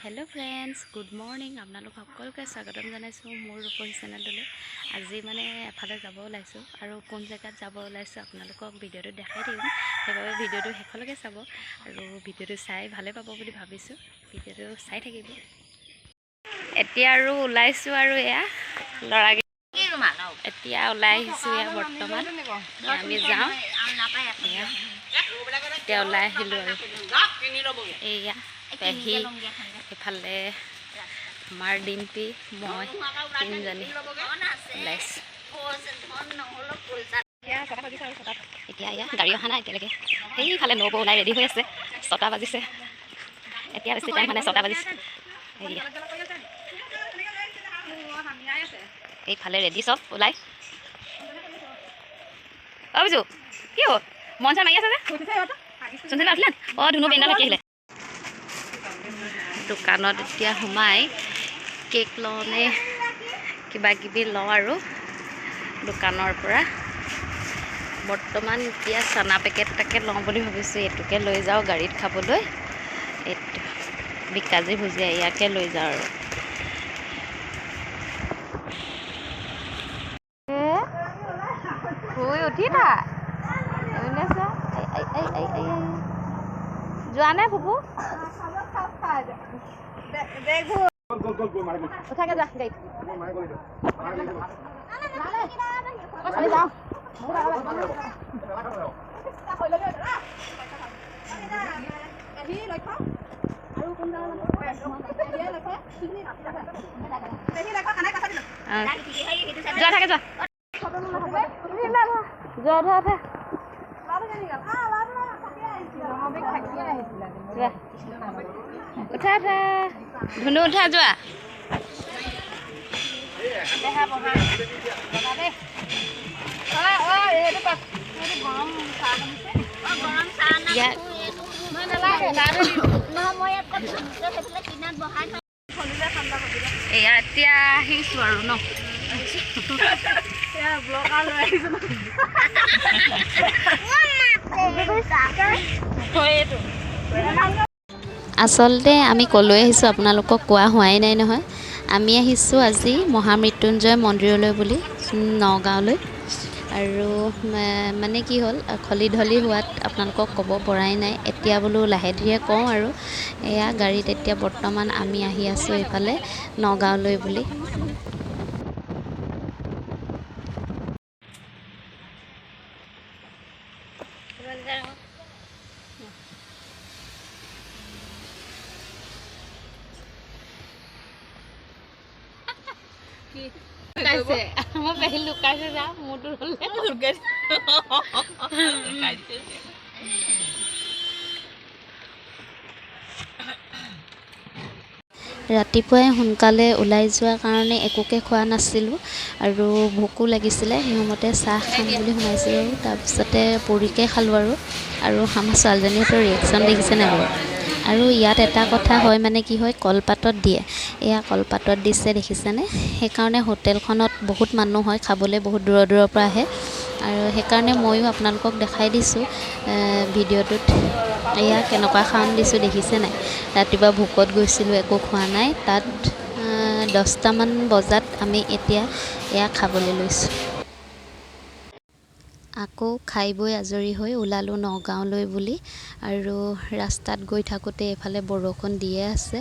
Hello' friends, good morning. আপোনালোক সকলোকে স্বাগতম জনাইছোঁ মোৰ ৰূপহী চেনেলটোলৈ। আজি মানে এফালে যাব ওলাইছোঁ আৰু কোন জেগাত যাব ওলাইছোঁ আপোনালোকক ভিডিঅ'টো দেখাই দিম। সেইবাবে ভিডিঅ'টো শেষলৈকে চাব আৰু ভিডিঅ'টো চাই ভালে পাব বুলি ভাবিছোঁ। ভিডিঅ'টো চাই থাকিব। এতিয়া আৰু ওলাইছোঁ আৰু এয়া ল'ৰা এতিয়া ওলাই আহিছোঁ। এয়া বৰ্তমান আমি যাওঁ। এয়া এতিয়া ওলাই আহিলোঁ আৰু এয়া পেহী, এইফালে আমাৰ ডিম্পী, মই তিনিজনী ওলাইছোঁ। এতিয়া এয়া গাড়ী অহা নাই এতিয়ালৈকে। সেইফালে নবৌ ওলাই ৰেডি হৈ আছে। 6টা বাজিছে এতিয়া, বেছি টাইম মানে 6টা বাজিছে। এয়া এইফালে ৰেডি চব ওলাই। অ' বিজু, কি হ'ল? মন চন মাৰি আছে যে চোনচোন উঠিলে। অঁ, ধুনু বেণ্ডাল থাকি আহিলে। দোকানত এতিয়া সোমাই কেক লওঁ নে কিবা কিবি লওঁ আৰু দোকানৰ পৰা। বৰ্তমান এতিয়া চানা পেকেট এটাকে লওঁ বুলি ভাবিছোঁ। এইটোকে লৈ যাওঁ গাড়ীত খাবলৈ। এইটো বিকাজী ভুজিয়া, ইয়াকে লৈ যাওঁ। আৰু শুই উঠি থাক। যোৱা নাই ফুপু, উঠাকে যোৱা গাড়ীত। আমি যাওঁ। যোৱা থাকে, যোৱা যোৱা যোৱা যোৱা যোৱা, উঠা উঠা ধুনু, উঠা যোৱা। এয়া এতিয়া আহিছোঁ আৰু ন। আচলতে আমি ক'লৈ আহিছোঁ আপোনালোকক কোৱা হোৱাই নাই নহয়। আমি আহিছোঁ আজি মহামৃত্যুঞ্জয় মন্দিৰলৈ বুলি, নগাঁৱলৈ। আৰু মানে কি হ'ল, খলি ঢলি হোৱাত আপোনালোকক ক'ব পৰাই নাই। এতিয়া বোলো লাহে ধীৰে কওঁ। আৰু এয়া গাড়ীত এতিয়া বৰ্তমান আমি আহি আছোঁ এইফালে নগাঁৱলৈ বুলি। লুকাইছে আমাৰ পেহী, লুকাইছে। যা, মোৰটো ল'লে। ৰাতিপুৱাই সোনকালে ওলাই যোৱাৰ কাৰণে একোকে খোৱা নাছিলোঁ আৰু ভোকো লাগিছিলে। সেই সময়তে চাহ খাম বুলি সোমাইছিলোঁ, তাৰপিছতে পুৰিকে খালোঁ। আৰু আৰু আমাৰ ছোৱালীজনীহঁতৰ ৰিয়েকশ্যন দেখিছে নাই বাৰু? আৰু ইয়াত এটা কথা হয়, মানে কি হয়, কলপাতত দিয়ে। এয়া কলপাতত দিছে, দেখিছেনে? সেইকাৰণে হোটেলখনত বহুত মানুহ হয় খাবলৈ, বহুত দূৰৰ দূৰৰ পৰা আহে। আৰু সেইকাৰণে ময়ো আপোনালোকক দেখাই দিছোঁ ভিডিঅ'টোত। এয়া কেনেকুৱা খাম দিছোঁ, দেখিছে নাই? ৰাতিপুৱা ভোকত গৈছিলোঁ, একো খোৱা নাই তাত। 10টামান বজাত আমি এতিয়া এয়া খাবলৈ লৈছোঁ। আকৌ খাই বৈ আজৰি হৈ ওলালোঁ নগাঁৱলৈ বুলি। আৰু ৰাস্তাত গৈ থাকোঁতে এইফালে বৰষুণ দিয়ে আছে,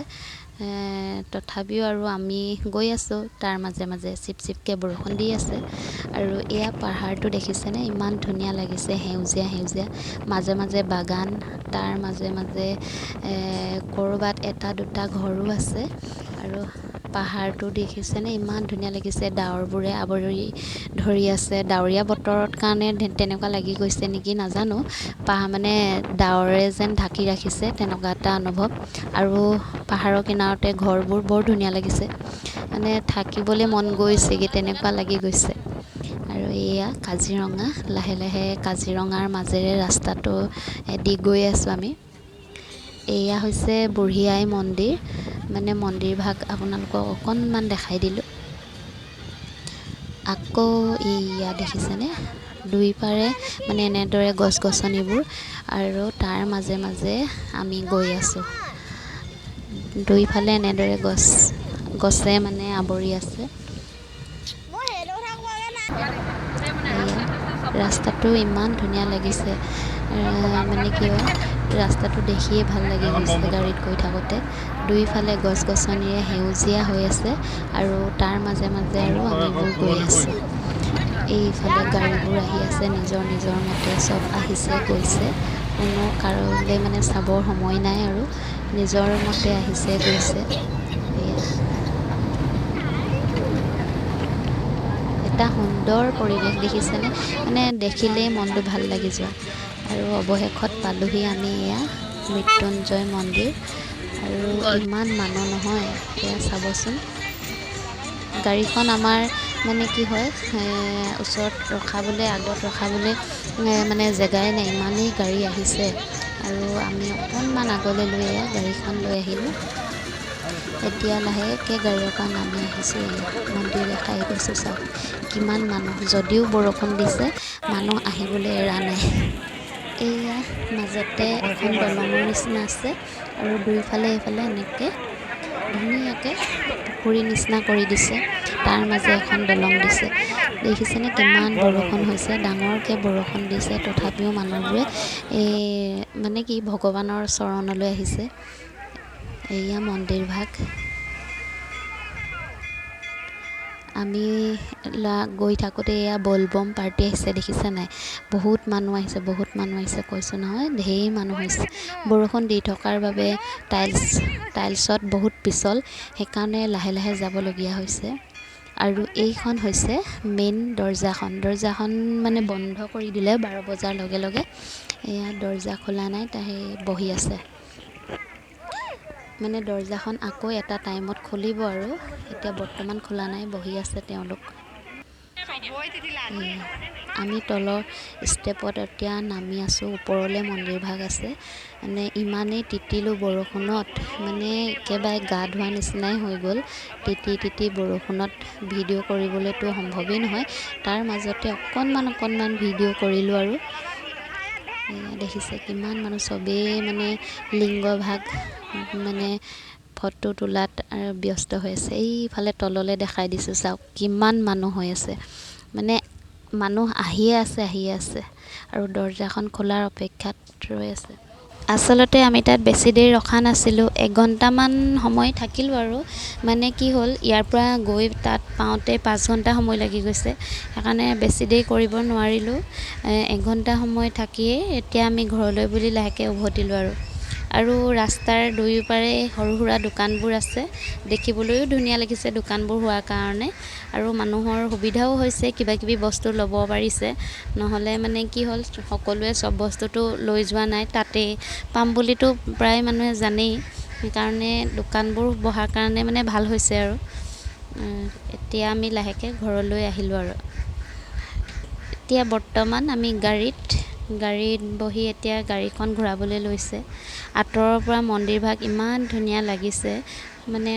তথাপিও আৰু আমি গৈ আছোঁ। তাৰ মাজে মাজে চিপ চিপকৈ বৰষুণ দি আছে। আৰু এয়া পাহাৰটো দেখিছেনে? ইমান ধুনীয়া লাগিছে, সেউজীয়া সেউজীয়া, মাজে মাজে বাগান, তাৰ মাজে মাজে ক'ৰবাত এটা দুটা ঘৰো আছে। আৰু পাহাৰটো দেখিছেনে? ইমান ধুনীয়া লাগিছে, ডাৱৰবোৰে আৱৰি ধৰি আছে। ডাৱৰীয়া বতৰত কাৰণে তেনেকুৱা লাগি গৈছে নেকি নাজানো, পাহাৰ মানে ডাৱৰে যেন ঢাকি ৰাখিছে, তেনেকুৱা এটা অনুভৱ। আৰু পাহাৰৰ কিনাৰতে ঘৰবোৰ বৰ ধুনীয়া লাগিছে, মানে থাকিবলৈ মন গৈছেগৈ তেনেকুৱা লাগি গৈছে। আৰু এয়া কাজিৰঙা, লাহে লাহে কাজিৰঙাৰ মাজেৰে ৰাস্তাটো দি গৈ আছোঁ আমি। এয়া হৈছে বুঢ়ী আই মন্দিৰ, মানে মন্দিৰ ভাগ আপোনালোকক অকণমান দেখাই দিলোঁ। আকৌ এয়া দেখিছেনে? দুই পাৰে মানে এনেদৰে গছ গছনিবোৰ আৰু তাৰ মাজে মাজে আমি গৈ আছোঁ। দুইফালে এনেদৰে গছ গছে মানে আৱৰি আছে। এয়া ৰাস্তাটো ইমান ধুনীয়া লাগিছে, মানে কি হয় ৰাস্তাটো দেখিয়ে ভাল লাগি গৈছে গাড়ীত গৈ থাকোঁতে। দুইফালে গছ গছনিৰে সেউজীয়া হৈ আছে আৰু তাৰ মাজে মাজে আৰু আমিবোৰ গৈ আছোঁ। এইফালে গাড়ীবোৰ আহি আছে, নিজৰ নিজৰ মতে চব আহিছে গৈছে, কোনো কাৰোলৈ মানে চাবৰ সময় নাই আৰু নিজৰ মতে আহিছে গৈছে। এয়া এটা সুন্দৰ পৰিৱেশ দেখিছেনে, মানে দেখিলেই মনটো ভাল লাগি যোৱা। আৰু অৱশেষত পালোহি আমি এয়া মৃত্যুঞ্জয় মন্দিৰ। আৰু ইমান মানুহ নহয়, এয়া চাবচোন। গাড়ীখন আমাৰ মানে কি হয়, ওচৰত ৰখাবলৈ, আগত ৰখাবলৈ মানে জেগাই নাই, ইমানেই গাড়ী আহিছে। আৰু আমি অকণমান আগলৈ লৈ এয়া গাড়ীখন লৈ আহিলোঁ। এতিয়া লাহেকৈ গাড়ীৰ পৰা নামি আহিছোঁ। এয়া মন্দিৰ দেখাই গৈছোঁ, চাওক কিমান মানুহ। যদিও বৰষুণ দিছে, মানুহ আহিবলৈ এৰা নাই। এয়া মাজতে এখন দলঙৰ নিচিনা আছে আৰু দুইফালে এইফালে এনেকৈ ধুনীয়াকৈ পুখুৰী নিচিনা কৰি দিছে, তাৰ মাজে এখন দলং দিছে। দেখিছেনে কিমান বৰষুণ হৈছে, ডাঙৰকৈ বৰষুণ দিছে, তথাপিও মানুহবোৰে এই মানে কি ভগৱানৰ চৰণলৈ আহিছে। এয়া মন্দিৰ ভাগ। আমি গৈ থাকোঁতে এয়া বলবম পাৰ্টি আহিছে, দেখিছে নাই? বহুত মানুহ আহিছে, বহুত মানুহ আহিছে, কৈছোঁ নহয়, ঢেৰ মানুহ হৈছে। বৰষুণ দি থকাৰ বাবে টাইলছত বহুত পিছল, সেইকাৰণে লাহে লাহে যাবলগীয়া হৈছে। আৰু এইখন হৈছে মেইন দৰ্জাখন। দৰ্জাখন মানে বন্ধ কৰি দিলে 12 বজাৰ লগে লগে। এয়া দৰ্জা খোলা নাই, তাই বহি আছে। মানে দৰ্জাখন আকৌ এটা টাইমত খুলিব আৰু এতিয়া বৰ্তমান খোলা নাই, বহি আছে তেওঁলোক। আমি তলৰ ষ্টেপত এতিয়া নামি আছোঁ, ওপৰলৈ মন্দিৰ ভাগ আছে। মানে ইমানেই তিতিলোঁ বৰষুণত, মানে একেবাৰে গা ধোৱা নিচিনাই হৈ গ'ল। তিতি তিতি বৰষুণত ভিডিঅ' কৰিবলৈতো সম্ভৱেই নহয়, তাৰ মাজতে অকণমান অকণমান ভিডিঅ' কৰিলোঁ আৰু। এয়া দেখিছে কিমান মানুহ, চবেই মানে লিংগ ভাগ মানে ফটো তোলাত ব্যস্ত হৈ আছে। এইফালে তললৈ দেখাই দিছোঁ, চাওক কিমান মানুহ হৈ আছে, মানে মানুহ আহিয়ে আছে, আহিয়ে আছে আৰু দৰ্জাখন খোলাৰ অপেক্ষাত ৰৈ আছে। আচলতে আমি তাত বেছি দেৰি ৰখা নাছিলোঁ, 1 ঘণ্টামান সময় থাকিলোঁ। আৰু মানে কি হ'ল, ইয়াৰ পৰা গৈ তাত পাওঁতে 5 ঘণ্টা সময় লাগি গৈছে, সেইকাৰণে বেছি দেৰি কৰিব নোৱাৰিলোঁ। 1 ঘণ্টা সময় থাকিয়েই এতিয়া আমি ঘৰলৈ বুলি লাহেকৈ উভতিলোঁ। আৰু ৰাস্তাৰ দুয়োপাৰে সৰু সুৰা দোকানবোৰ আছে, দেখিবলৈও ধুনীয়া লাগিছে দোকানবোৰ হোৱাৰ কাৰণে। আৰু মানুহৰ সুবিধাও হৈছে, কিবা কিবি বস্তু ল'ব পাৰিছে। নহ'লে মানে কি হ'ল, সকলোৱে চব বস্তুটো লৈ যোৱা নাই, তাতেই পাম বুলিতো প্ৰায় মানুহে জানেই, সেইকাৰণে দোকানবোৰ বহাৰ কাৰণে মানে ভাল হৈছে। আৰু এতিয়া আমি লাহেকৈ ঘৰলৈ আহিলোঁ। আৰু এতিয়া বৰ্তমান আমি গাড়ীত গাড়ীত বহি এতিয়া গাড়ীখন ঘূৰাবলৈ লৈছে। আঁতৰৰ পৰা মন্দিৰভাগ ইমান ধুনীয়া লাগিছে, মানে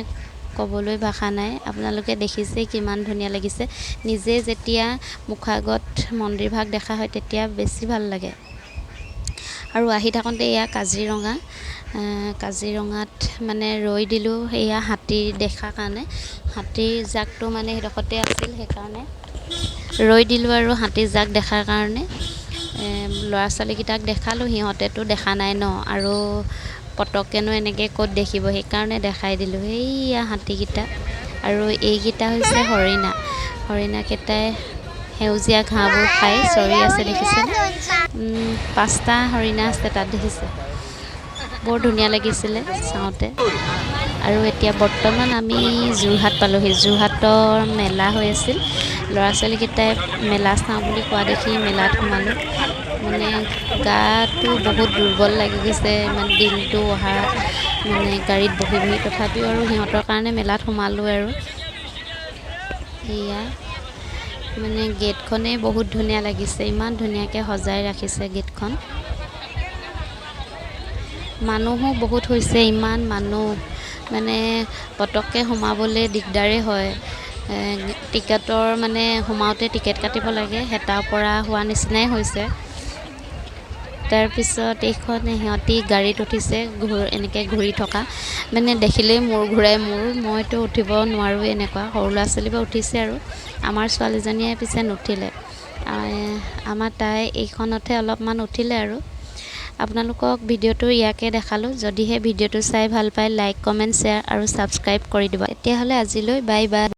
ক'বলৈ ভাষা নাই। আপোনালোকে দেখিছেই কিমান ধুনীয়া লাগিছে। নিজে যেতিয়া মুখৰ আগত মন্দিৰভাগ দেখা হয়, তেতিয়া বেছি ভাল লাগে। আৰু আহি থাকোঁতে এয়া কাজিৰঙা, কাজিৰঙাত মানে ৰৈ দিলোঁ এয়া হাতী দেখাৰ কাৰণে। হাতীৰ জাকটো মানে সেইডোখৰতে আছিল, সেইকাৰণে ৰৈ দিলোঁ আৰু হাতীৰ জাক দেখাৰ কাৰণে। ল'ৰা ছোৱালীকেইটাক দেখালোঁ, সিহঁতেতো দেখা নাই ন, আৰু পটককেনো এনেকৈ ক'ত দেখিব, সেইকাৰণে দেখাই দিলোঁ। সেইয়া হাতীকেইটা আৰু এইকেইটা হৈছে হৰিণা। হৰিণাকেইটাই সেউজীয়া ঘাঁহবোৰ খাই চৰি আছে, দেখিছেনে? পাঁচটা হৰিণা আছে তাত, দেখিছে? বৰ ধুনীয়া লাগিছিলে চাওঁতে। আৰু এতিয়া বৰ্তমান আমি যোৰহাট পালোহি। যোৰহাটৰ মেলা হৈ আছিল। ল'ৰা ছোৱালীকেইটাই মেলা চাওঁ বুলি কোৱা দেখি মেলাত সোমালোঁ। মানে গাটো বহুত দুৰ্বল লাগি গৈছে ইমান দিনটো অহা, মানে গাড়ীত বহি বহি, তথাপিও আৰু সিহঁতৰ কাৰণে মেলাত সোমালোঁ। আৰু এয়া মানে গেটখনেই বহুত ধুনীয়া লাগিছে, ইমান ধুনীয়াকৈ সজাই ৰাখিছে গেটখন। মানুহো বহুত হৈছে, ইমান মানুহ মানে পটককৈ সোমাবলৈ দিগদাৰেই হয়। টিকেটৰ মানে সোমাওঁতে টিকেট কাটিব লাগে, হেতা পৰা হোৱা নিচিনাই হৈছে। তাৰপিছত এইখন সিহঁতি গাড়ীত উঠিছে, এনেকৈ ঘূৰি থকা, মানে দেখিলেই মূৰ ঘূৰাই মোৰ। মইতো উঠিব নোৱাৰোঁ এনেকুৱা। সৰু ল'ৰা ছোৱালীবোৰ উঠিছে আৰু আমাৰ ছোৱালীজনীয়ে পিছে নুঠিলে। আমাৰ তাই এইখনতহে অলপমান উঠিলে। আৰু আপোনালোকক ভিডিঅ'টো ইয়াকে দেখালোঁ। যদিহে ভিডিঅ'টো চাই ভাল পায়, লাইক, কমেণ্ট, শ্বেয়াৰ আৰু ছাবস্ক্ৰাইব কৰি দিব। তেতিয়াহ'লে আজিলৈ বাই বাই।